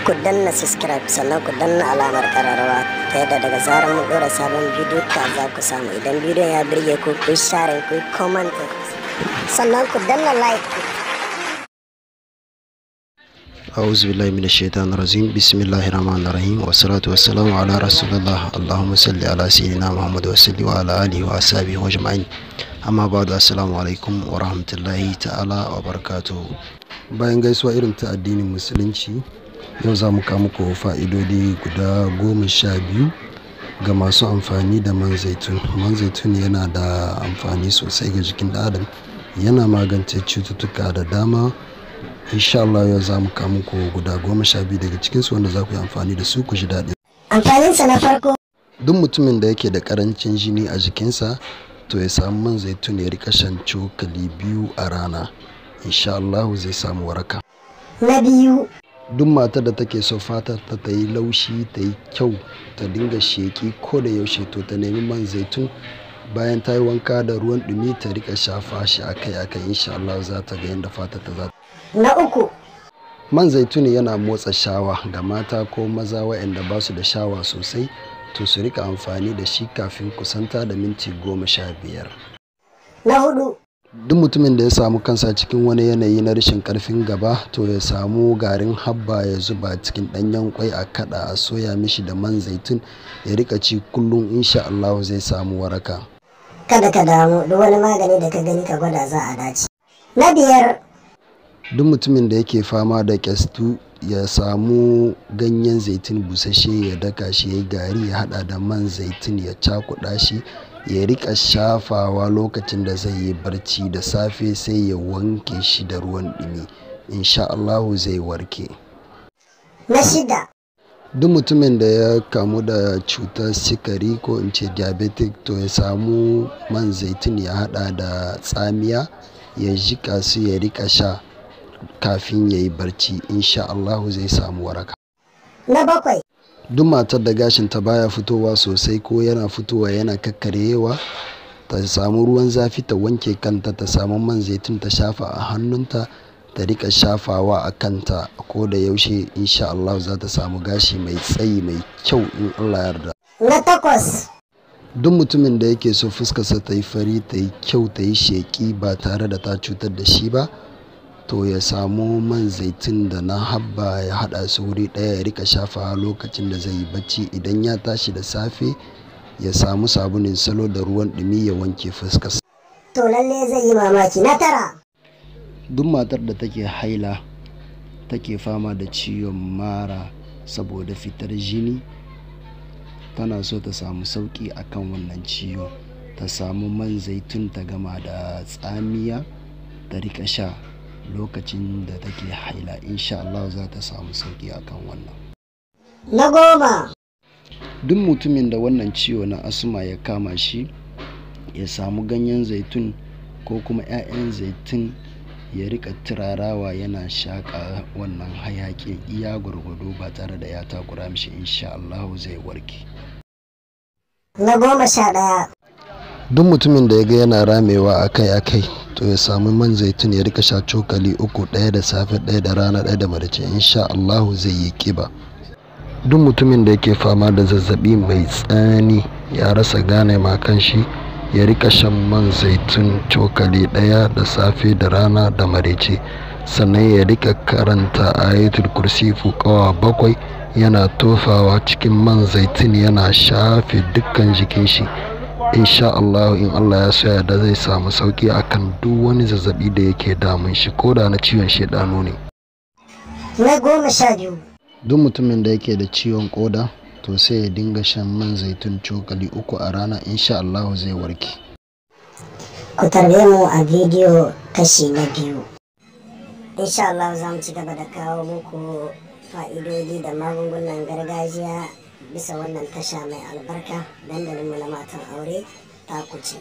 Ku danna subscribe, sannan ku danna alamar kararrawa ta yadda daga zarar mun ɗora sabon bidiyo ka za ku samu. Idan bidiyon ya birge ku, ku share, ku comment, sannan ku danna like. أعوذ بالله من الشيطان الرجيم. بسم الله الرحمن الرحيم، والصلاة والسلام على رسول الله. اللهم صل على سيدنا محمد وسلم وعلى آله وأصحابه أجمعين. أما بعد، السلام عليكم ورحمة الله تعالى وبركاته. Bayan gaisuwa irin ta addinin Musulunci, yau za mu kawo muku fa'idodi guda 12 ga masu amfani da man zaitun. Man zaitun yana da amfani sosai ga jikin ɗan adam, yana magance cututtuka da dama. Insha Allah yau za mu kawo muku guda 12 daga cikinsu wanda za ku yi amfani da su ku ji daɗi. Amfaninsa na farko. Duk mutumin da yake da ƙarancin jini a jikinsa, to ya samu man zaitun ya rika shan cokali 2 a rana. Insha Allah zai samu waraka. Na biyu. Duk matar da take so fatar ta ta yi laushi, ta yi kyau, ta dinga sheƙi ko da yaushe, to ta nemi man zaitun. Bayan ta yi wanka da ruwan ɗumi, ta rika shafa shi akai-akai. Insha Allah za ta ga yadda fatar ta za. Na uku. Man zaitun yana motsa shawa ga mata ko maza waɗanda ba su da shawa sosai, to su rika amfani da shi kafin kusanta da minti 15. Na hudu. Duk mutumin da ya samu kansa cikin wani yanayi na rashin karfin gaba, to ya samu garin habba ya zuba cikin ɗanyen kwai, a kada a soya mishi da man zaitun, ya rika ci kullum. Insha Allah zai samu waraka. Kada ka damu, duk wani magani da ka gani ka gwada, za a dace. Na biyar. Duk mutumin da yake fama da kyastu, ya samu ganyen zaitun busasshe, ya daka shi ya gari, ya hada da man zaitun, ya cakuɗa shi, ya rika shafawa lokacin da zai yi barci. Da safe sai ya wanke shi da ruwan ɗumi. Insha Allahu zai warke. Na shida. Duk mutumin da ya kamu da cutar sikari, ko in ce diabetic, to ya samu man zaitun ya hada da tsamiya, ya jika su, ya rika sha kafin ya yi barci. Insha Allahu zai samu waraka. Na bakwai. Duk matar da gashinta baya fitowa sosai, ko yana fitowa yana kakkaryewa, ta samu ruwan zafi ta wanke kanta, ta samu man zaitun ta shafa a hannunta, ta rika shafawa a kanta ko da yaushe. Insha Allah za ta samu gashi mai tsayi, mai kyau, in Allah yarda. Na takwas. Duk mutumin da yake so fuskarsa ta yi fari, ta yi kyau, ta yi sheƙi ba tare da ta cutar da shi ba, to ya samu man zaitun da na habba, ya haɗa su wuri ɗaya, ya rika shafawa lokacin da zai yi bacci. Idan ya tashi da safe, ya samu sabulin salo da ruwan ɗumi, ya wanke fuskarsa. To lalle zai yi mamaki. Na tara. Duk matar da take haila, take fama da ciwon mara saboda fitar jini, tana so ta samu sauƙi akan wannan ciwo, ta samu man zaitun ta gama da tsamiya, ta rika sha lokacin da take haila. Insha Allah za ta samu sauƙi akan wannan. Na 10. Duk mutumin da wannan ciwo na asma ya kama shi, ya samu ganyen zaitun ko kuma 'ya'yan zaitun, ya rika turarawa yana shaƙa wannan hayaƙin iya gwargwado ba tare da ya takura mishi. Insha Allah zai warke. Na 11. Duk mutumin da ya ga yana ramewa akai-akai, to ya samu man zaitun ya rika sha cokali 3, ɗaya da safe, ɗaya da rana, ɗaya da maraice. Insha Allahu zai yi ƙiba. Duk mutumin da yake fama da zazzabi mai tsanani, ya rasa gane ma kanshi, ya rika shan man zaitun cokali 1 da safe, da rana da maraice. Sannan ya rika karanta Ayatul Kursi fukawa 7, yana tofawa cikin man zaitun, yana shafe dukkan jikin shi. Insha Allah, in Allah ya so da, zai samu sauki akan duk wani zazzabi da yake damun shi, ko da na ciwon shedanu ne. Na 12. Duk mutumin da yake da ciwon koda, to sai ya dinga shan man zaitun cokali 3 a rana. Insha Allah zai warke. Ku tarbe mu a bidiyo kashi na biyu. Insha Allah za mu ci gaba da kawo muku fa'idodi da magungunan gargajiya bisa wannan tasha mai albarka, dandalinmu na matan aure, ta kuce.